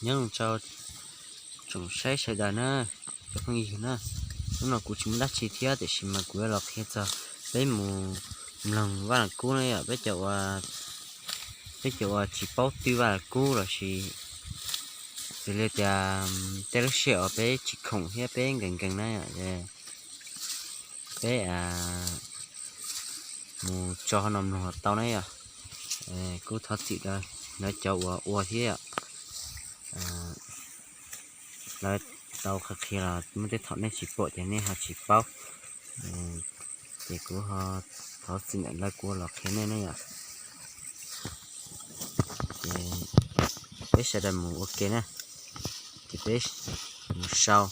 Nyob zoo rau tsoom saib sawv daws na, cov phooj ywg na, hnub no kuv tsis muaj dab tsi thiab tiam sis mas kuv yuav los qhia txog peb mus mloog Vaj Lam Kub na yom, peb cov uas tsis paub twj Vaj Lam Kub los sis xws li tias tej lub sij hawm uas peb tsis khoom thiab peb nkees nkees na yom, peb mus tso no mloog los tau na yom. Kuj thov txim rau lawv cov uas ua thiab yom, lawv tau qhia qhia los muaj tej thaum nej tsis pom ces nej ho tsis paub, ces kuv ho thov txim ntawm lawv kuv los qhia nej na yom. Ces peb sawv daws mus ua ke na, ces peb mus sau,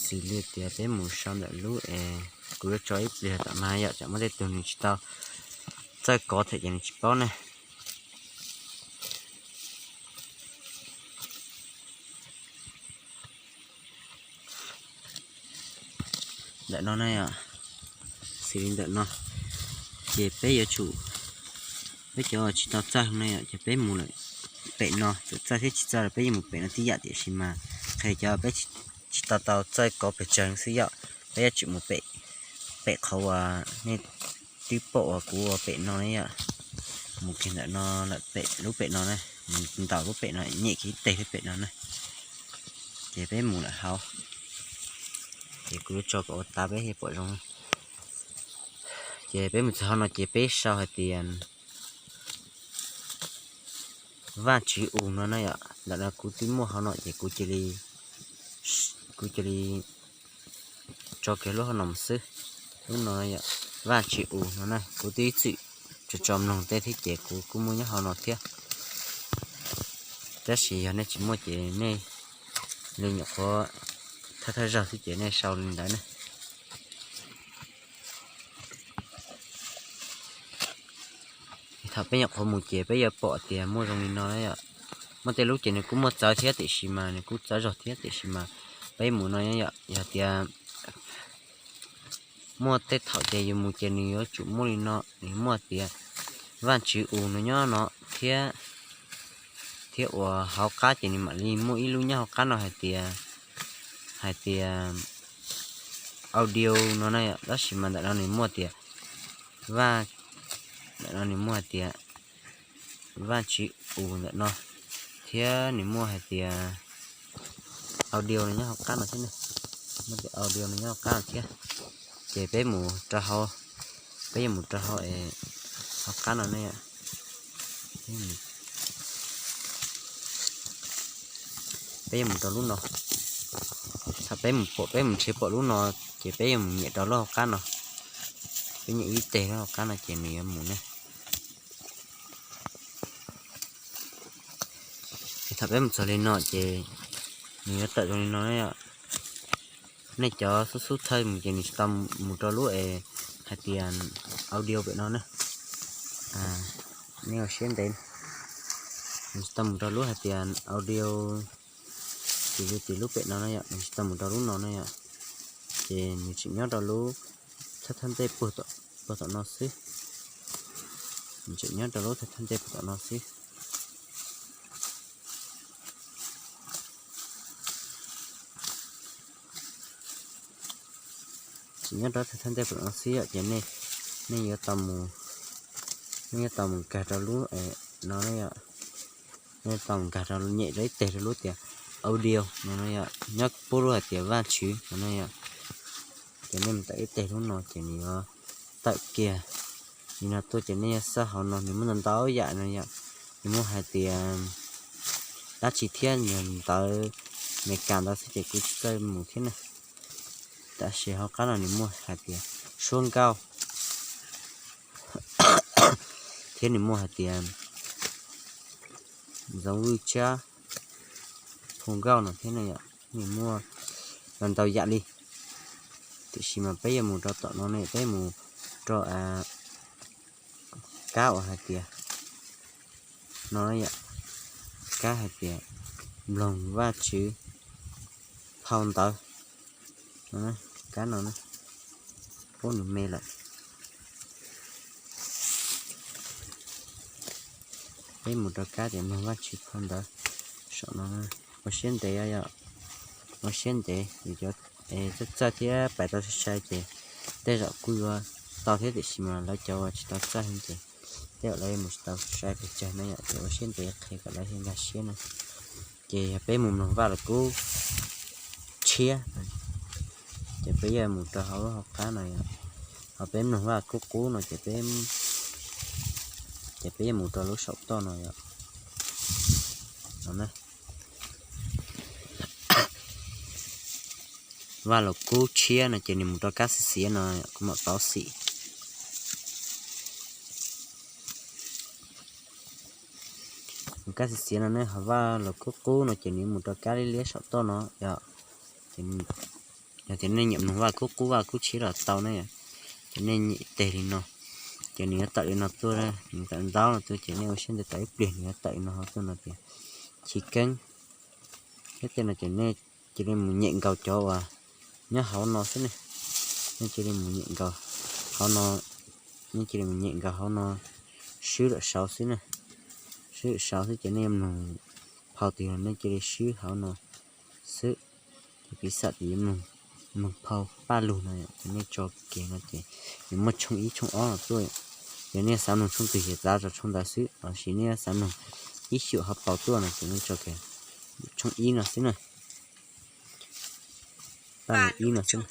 xws li tias peb mus sau ntawm lub es kuv yuav tso ib pliag tom no yom, tsam muaj tej tug nws tsis tau txawj kov thiab ces nws tsis paub ne. Ntawm no na yom, xws li ntawm no, ces peb yuav tsum, peb cov tsis tau txawj na yom, ces peb mus lawm pem no, txawm txawj thiab tsis txawj los peb yeej mus pem no tib yam, tiam sis mas qhia cov peb tsis tau tau txawj kov pes tsawg xwb yom, peb yuav tsum mus pem, pem qhov uas nej twb pom uas kuv ua pem no na yom, mus kiag ntawm no lawm pem lub pem no na, mus ntaus lub pem no nyem kiag ib teg lub pem no na, ces peb mus lawm hauv, ces kuv yuav tso kom ua tas peb thiaj pom zoo. Ces peb mus txog hauv no ces peb sau hais tias Vaj Tswv U no na yom, ntawm no kuv twb muaj hauv no ces kuv cia li, kuv cia li tso kiag lub hauv no mus xwb. Lub no yom, Vaj Tswv U no na, kuv twb ib txwm tso tso mloog tej thiab ces kuv kuj muaj nyob hauv no thiab. Tab sis yog nej tsis muaj ces nej li nyuam qhuav thawj thawj zaug xwb ces nej sau li ntawd na. Thaum peb nyuam qhuav mus ces peb yuav pom tias muaj zoo li no na yom. Muaj tej lub ces nws kuj muaj txawv thiab tiam sis mas nws kuj txawv zog thiab tiam sis mas peb mus no yom, yog tias muaj tej thaum ces yus mus ces nws yuav tsum muaj li no, nws muaj tias Vaj Tswv U no nyob no thiab, thiab uas hauv qab ces nws mam li muaj ib lub nyob hauv qab no hais tias, hais tias audio no na yom, tab sis mas ntawm no nws muaj tias Vaj, ntawm no nws muaj hais tias Vaj Tswv U ntawm no, thiab nws muaj hais tias audio no nyob hauv qab no thiab ne, muaj tias audio no nyob hauv qab no thiab. Ces peb mus rau hauv, peb yuav mus rau hauv es hauv qab no ne, peb yuav mus rau lub no. Thaum peb mus pom, peb mus nrhiav pom lub no, ces peb yuav mus nyem rau lub hauv qab no. Peb nyem ib teg lub hauv qab no ces nws yuav mus ne. Thaum peb mus txog li no ces nws yuav tawm zoo li no na yom. Nej cov xub xub thawj mus ces nws tsis tau mus rau lub es hais tias audio pem no na. Nej ua siab ntev, nws tsis tau mus rau lub hais tias audio, ces li ces lub pem no na yom, nws tsis tau mus rau lub no na yom. Ces nws tseem nyob rau lub thawj thawj ntej puag tom no xwb. Nws tseem nyob rau lub thawj thawj ntej puag tom no xwb. Tseem nyob rau thawj thawj ntej puag tom no xwb yom, ces nej, nej yuav tau mus, nej yuav tau mus nkag rau lub no na yom. Nej tau mus nkag rau nyem rau ib teg rau lub tias audio no na yom, nyob puag lub hais tias Vaj Tswv no na yom. Ces nej mus tawm ib teg lub no ces nws yuav tawm kiag li no tuaj ces nej yuav xauj hauv no nws muaj ntau ntau yam no yom. Nws muaj hais tias dab tsi thiab, nws ntawv Meskas ntawd xwb ces kuv tsis txawj mus thiab na. Tab sis hauv qab no nws muaj hais tias suab nkauj, thiab nws muaj hais tias Zoov Vwj Tsab Phu Nkauj no thiab ne yom. Nws muaj ntau yam li, tiam sis mas peb yuav mus rau tom no ne, peb mus rau kab uas hais tias no yom, kab hais tias mloog Vaj Tswv phau ntawv, kab no na, pub nws me lawm. Peb mus rau kab tias mloog Vaj Tswv phau ntawv saum no na. Ua siab ntev yom, ua siab ntev, txawj txawj thiab pais tau sai sai ces tej zaum kuj yuav tau thiab, tiam sis mas lawv cov uas tsis tau txawj ces tej zaum lawv mus tsis tau sai pes tsawg na yom, ces ua siab ntev qhia kom lawv thiaj nkag siab na. Ces yog peb mus mloog Vaj Lus Kub tshiab, ces peb yuav mus rau hauv lub hauv qab no yom, ho peb mloog Vaj Lus Kub qub no ces peb, ces peb yuav mus rau lub saum toj no yom. Vaj Lus Kub tshiab no ces nws mus rau kab xiav xiav no, kuv mam paub xim. Mus kab xiav xiav no ne, ho Vaj Lus Kub qub no ces nws mus rau kab liab liab saum toj no yom. Yog tias nej nyiam mloog Vaj Lus Kub qub Vaj Lus Kub tshiab los tau ne, ces nej nyem tes li no, ces nws yuav tawm li no tuaj, nws tawm ntaub no tuaj, ces nej ua siab ntev tau ib pliag nws yuav tawm li no hauv tuaj no tias Chiv Keeb. Thiab tej no ces nej cia li mus nyem nkaus cov uas nyob hauv no xwb ne. Nej cia li mus nyem nkaus hauv no, nej cia li mus nyem nkaus hauv no, swb lawm saud xwb na. Swb lawm saud xwb ces nej yuav mloog phau twg los nej cia li swb hauv no xwb. Ces piv xam tias yuav mloog, mloog phau Paj Lug no ces nej tso kiag no ces nws muaj tshooj ib tshooj ob no tuaj. Ces nej xav mloog tshooj twg ces txav tso tshooj ntawd xwb, los sis nej xav mloog ib xyuam ho paus tuaj no ces nej tso kiag tshooj ib no xwb na. Paj Lug ib no xwb.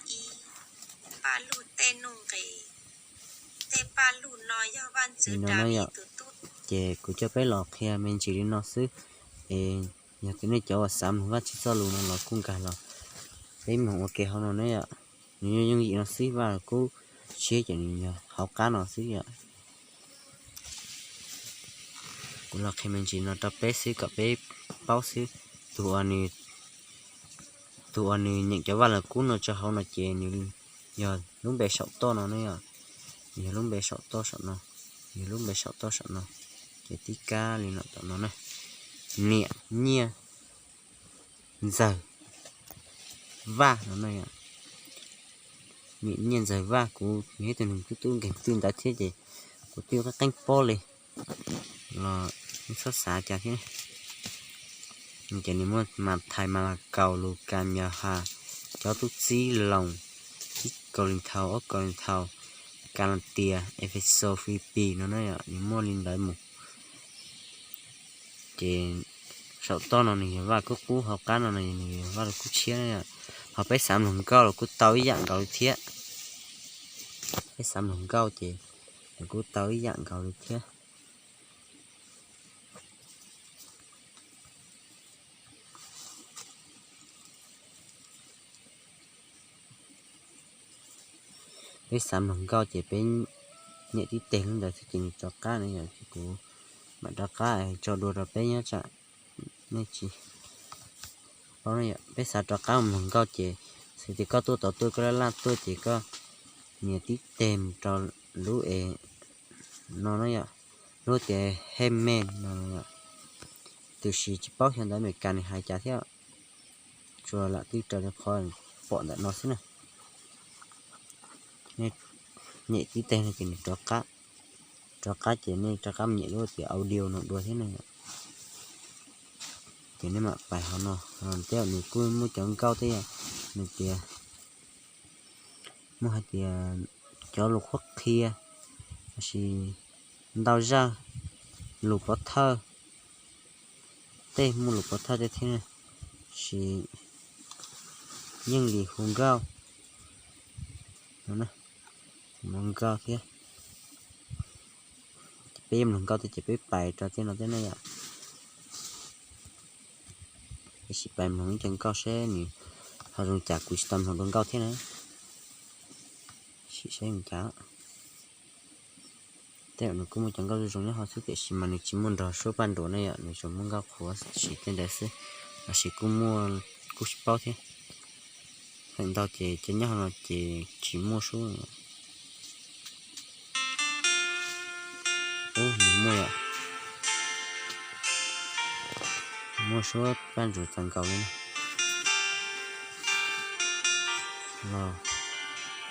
Li no na yom. Ces kuv coj peb los qhia me ntsis li no xwb. Es yog tias nej cov uas xav mloog Vajtswv txoj lus no los kuj nkag los peb mloog ua ke hauv no ne yom. Nws yooj yooj yim no xwb, Vaj Lus Kub tshiab ces nws yog hauv qab no xwb yom. Kuv los qhia me ntsis no rau peb xwb kom peb paub xwb. Tus uas nws, tus uas nws nyeem cov Vaj Lus Kub no tso hauv no ces nws yog lub npe saum toj no ne yom. Nws yog lub npe saum toj saum no, yog lub npe saum toj saum no. Ces tib kab li no tom no na, Niam Nyiaj Ntxawg Vaj no na yom. Niam Nyiaj Ntxawg Vaj, kuv yog ib tug neeg tub tub nkeeg twj ntawd thiab ces kuv twb qeeb qeeb paub li los txhob xav cas thiab. Ces nws muaj Mas Thais, Mas Las Kaus, Lus Kas, Nyas Has, cov tub txib Loos, ib Kaus Lis Nthaus, ob Kaus Lis Nthaus, Kas Las Tias, Efexus, Filipis no na yom, nws muaj li ntawd mus. Ces saum toj no nws yog Vaj Lus Kub qub, hauv qab no nws yog Vaj Lus Kub tshiab na yom. Ho peb xav mloog nkauj los kuj tau ib yam nkaus li thiab. Peb xav mloog nkauj ces los kuj tau ib yam nkaus li thiab. Peb xav mloog nkauj ces peb nyem tib teg lub ntawd xwb ces nws rov qab na yom. Ces kuv mam rov qab tso dua rau peb nyob tsam nej tsis paub na yom. Peb xav rov qab mus mloog nkauj ces xws tias koj tuaj tod tuaj, koj laj laj tuaj ces koj nias tib teg mus rau lub es no na yom, lub tias Hej Me no yom. Tiam sis tsis paub xyov ntawv Amelikas nws hais cas thiab, tsuas lam twb raws li qhov pom ntawm no xwb na. Nej nyem tib teg no ces nws rov qab, rov qab ces nej rov qab mus nyem lub tias audio no dua thiab na. Ces nej mam pais hauv no, tej zaum nws kuj muaj cov nkauj thiab yom, nws tias muaj hais tias cov lus qhuab qhia, los sis ntau zaj lus pov thawj, tej muaj lus pov thawj tej thiab, sis yeej li hu nkauj no, hu nkauj thiab. Ces peb yeej mloog nkauj thiab ces peb pais rau tej no thiab na yom. Peb sim pais mloog ib co nkauj seb nws ho zoo cas, kuv tsis tau mloog dua nkauj thiab na. Sim seb zoo cas. Tej zaum nws kuj muaj cov nkauj zoo zoo nyob hauv xwb tiam sis mas nws tsis muaj nrog suab Paj Nruas ne yom, nws tsuas muaj nkauj qhuav sim tej ntawd xwb. Los sis kuj muaj, kuj tsis paub thiab. Feem ntau ces cov nyob hauv no ces tsis muaj suab. Ub, nws muaj, muaj suab Paj Nruas txaus nkaus li. Los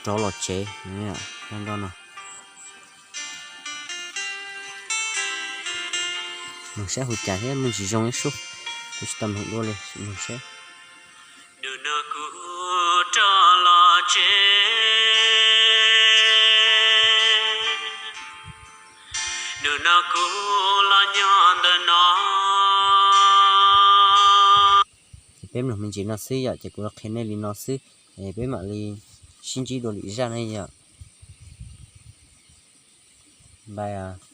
rov los tsev, zaj nkauj no. Mloog saib hu cas thiab, muaj ntsis zoo ib suab. Kuv tsis tau mloog dua li, sim mloog seb. Hnub no kuv rov los tsev, hnub no kuv los nyob ntawm no. Ces peb mloog me ntsis no xwb yom, ces kuv los qhia nej li no xwb, es peb mam li sib ntsib dua lwm zaj na yom. Bye.